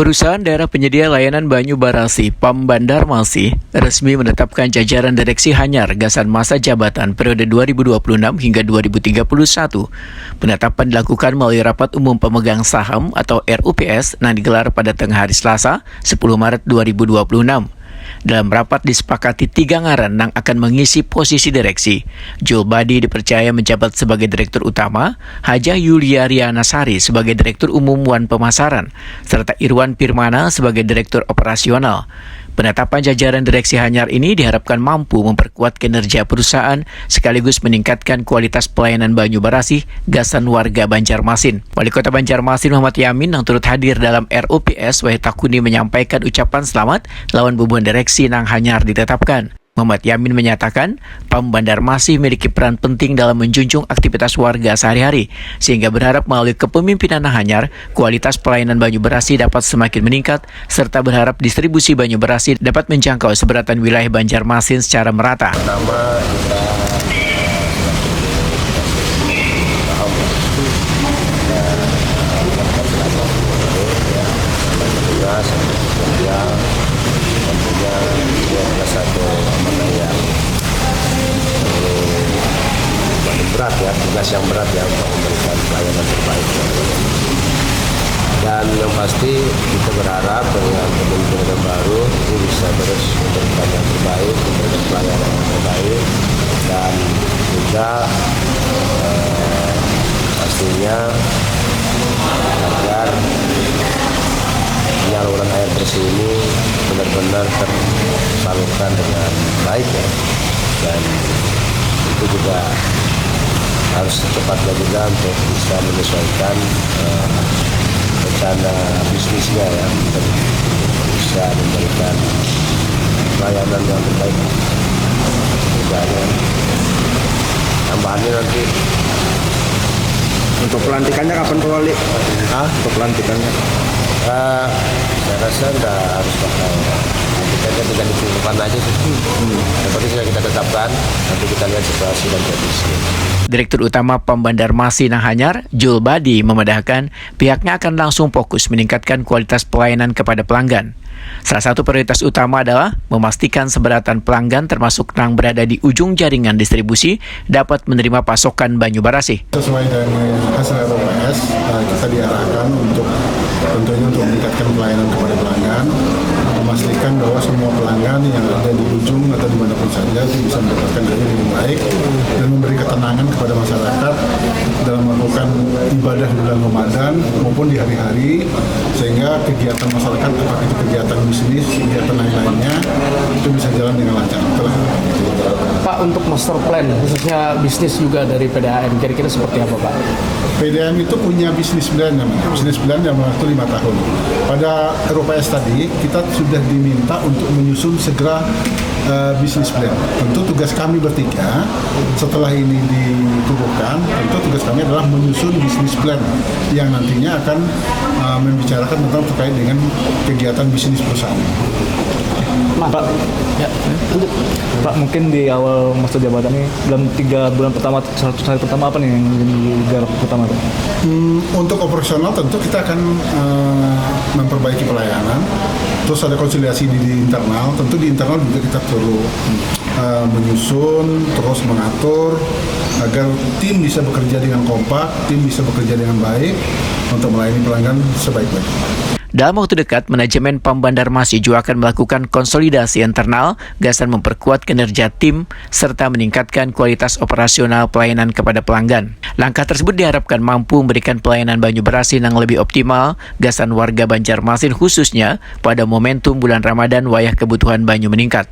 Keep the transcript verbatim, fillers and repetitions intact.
Perusahaan daerah penyedia layanan banyu barasih, PAM Banjarmasin, resmi menetapkan jajaran direksi hanyar gasan masa jabatan periode dua ribu dua puluh enam hingga dua ribu tiga puluh satu. Penetapan dilakukan melalui rapat umum pemegang saham atau R U P S yang digelar pada tengah hari Selasa, sepuluh Maret dua ribu dua puluh enam. Dalam rapat disepakati tiga ngaran yang akan mengisi posisi direksi. Jul Badi dipercaya menjabat sebagai direktur utama, Hajah Yulia Riana Sari sebagai direktur umum wan pemasaran, serta Irwan Pirmana sebagai direktur operasional. Penetapan jajaran direksi hanyar ini diharapkan mampu memperkuat kinerja perusahaan sekaligus meningkatkan kualitas pelayanan banyu barasih gasan warga Banjarmasin. Wali Kota Banjarmasin Muhammad Yamin yang turut hadir dalam R U P S wayah takuni menyampaikan ucapan selamat lawan bubuhan direksi nang hanyar ditetapkan. Muhammad Yamin menyatakan, PAM Banjarmasin memiliki peran penting dalam menjunjung aktivitas warga sehari-hari, sehingga berharap melalui kepemimpinan nang hanyar, kualitas pelayanan banyu barasih dapat semakin meningkat, serta berharap distribusi banyu barasih dapat menjangkau seberatan wilayah Banjarmasin secara merata. Pertama, kita paham ya. Kita tugas, kerja, tentunya ini adalah satu amanah yang perlu, paling berat ya, tugas yang berat ya untuk memberikan pelayanan terbaik. Dan yang pasti kita berharap dengan kepemimpinan yang baru ini bisa terus memberikan yang terbaik, memberikan pelayanan yang terbaik, dan juga eh, pastinya agar penyaluran air bersih ini benar-benar tersalurkan dengan baik ya. Dan itu juga harus secepatnya juga untuk bisa menyesuaikan eh, rencana bisnisnya ya, untuk bisa memberikan layanan yang terbaik. Juga ya. Tambahannya nanti Untuk pelantikannya kapan, Pak Wali? Hah? Untuk pelantikannya? Eh, saya rasa nggak harus bakal, kita aja tinggal ditunggukan aja sih. Yang penting sudah kita tetapkan, nanti kita lihat situasi dan kondisi. Direktur Utama PAM Banjarmasin nang hanyar, Jul Badi, memadahkan pihaknya akan langsung fokus meningkatkan kualitas pelayanan kepada pelanggan. Salah satu prioritas utama adalah memastikan seberatan pelanggan termasuk nang berada di ujung jaringan distribusi dapat menerima pasokan banyu barasih. Sesuai dengan hasil R U P S, eh, kita diarahkan untuk tentunya untuk meningkatkan pelayanan kepada pelanggan, memastikan bahwa semua pelanggan yang ada di ujung atau dimanapun saja itu bisa mendapatkan air yang baik dan memberi ketenangan kepada masyarakat dalam melakukan ibadah di bulan Ramadan maupun di hari-hari, sehingga kegiatan masyarakat, apakah itu kegiatan bisnis, kegiatan lain-lainnya, itu bisa jalan dengan lancar. Itulah. Pak, untuk master plan, khususnya bisnis juga dari P D A M, kira-kira seperti apa, Pak? P D A M itu punya business plan namanya. Business plan yang waktu lima tahun. Pada R U P S tadi, kita sudah diminta untuk menyusun segera eh, business plan. Tentu tugas kami bertiga, setelah ini dikukuhkan, tentu tugas kami adalah menyusun business plan yang nantinya akan eh, membicarakan tentang terkait dengan kegiatan bisnis perusahaan. Pak, ya, lanjut. Pak, mungkin di awal masa jabatan ini, dalam tiga bulan pertama, seratus hari pertama, apa nih yang ingin digarap pertama, Pak? Hmm, untuk operasional tentu kita akan eh, memperbaiki pelayanan. Terus ada konsiliasi di, di internal. Tentu di internal juga kita perlu eh, menyusun, terus mengatur agar tim bisa bekerja dengan kompak, tim bisa bekerja dengan baik untuk melayani pelanggan sebaik-baiknya. Dalam waktu dekat, manajemen PAM Banjarmasin juga akan melakukan konsolidasi internal gasan memperkuat kinerja tim serta meningkatkan kualitas operasional pelayanan kepada pelanggan. Langkah tersebut diharapkan mampu memberikan pelayanan banyu barasih yang lebih optimal gasan warga Banjarmasin, khususnya pada momentum bulan Ramadan wayah kebutuhan banyu meningkat.